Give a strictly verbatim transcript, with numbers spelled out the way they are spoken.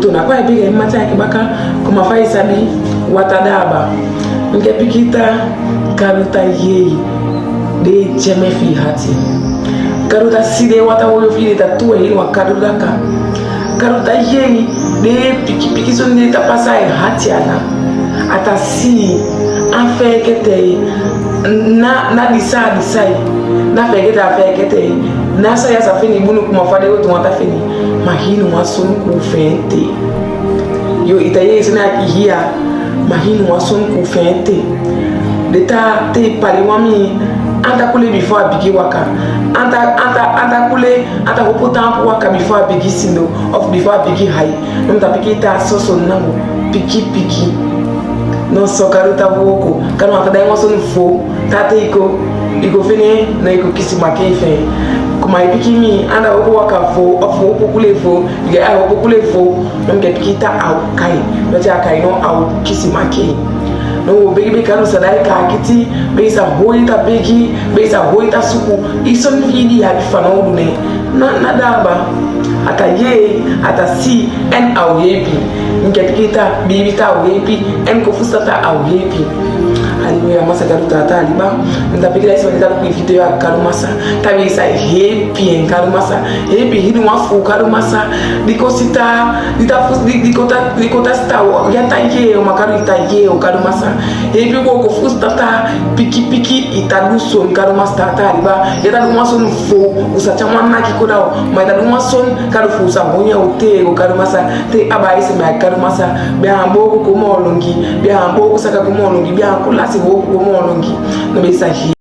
Tuna kwa e bika i mati aki baka, kuma fa i sabi wata daba. Nke pikita, Karuta yei de teme fi hati. Karuta si de wata woyo fi de ta tu e inwa Karuta ka. Karuta yei de piki piki son de ta pasa e hati ana. A ta si a fekete na, na disa disa i. Na fekete a fekete i. Na sa ya sa feni bunu kuma fa de wotu wata feni. Ma hinu ma son ku fente. Yo, i ta yei sani aki hia, ma hinu ma son ku fente. De ta tei pali wami, an ta kule bifo a bigi waka. An ta, an ta, an ta kule, an ta hopo tampu waka bifo a bigi sindo, of bifo a bigi hai. No mi ta piki ta soso nangu, piki piki. No so Karuta woko, Karuta dai ma son fo, ta tei ko, i ko fene, na i ko kisi ma kei fe. Kuma i piki mi, an ta hopo waka fo, of hopo kule fo, i ga ai hopo kule fo, no mi ke piki ta au kai, no ti a kai no au kisi ma kei. No wo begi begi Karuta dai ka kiti, begi sa hoi ta begi, begi sa hoi ta suku, i son fi di ya bifa no du ne. Na, na daba. A ta yei, a ta si, en au yepi. Nke pikita, bibita au yepi, en ko fusa ta au yepi. Aleluya, masa Karuta ta liba. Nta pikita isi ma ta ku video ya Karu masa. Ta bisa hepi en Karu masa. Hepi hinu ma fu Karu masa. Di ko sita, di ta fus, di, di ko ta, di ko ta sita o. Ya ta ye o ma Karu, i ta ye o Karu masa. Hepi ko ko fus ta ta piki piki i ta du son Karu masa ta ta liba. Ya ta du ma son fo, u sa chama na ki ko da o. Ma i ta du ma son Karu fu sa honya o te o Karu masa. Te aba isi ma Karu masa. Bia hambo ko ko mo longi. Bia hambo ko saka ko mo longi. Bia ko lasi ho ko mo longi. No be sa hi.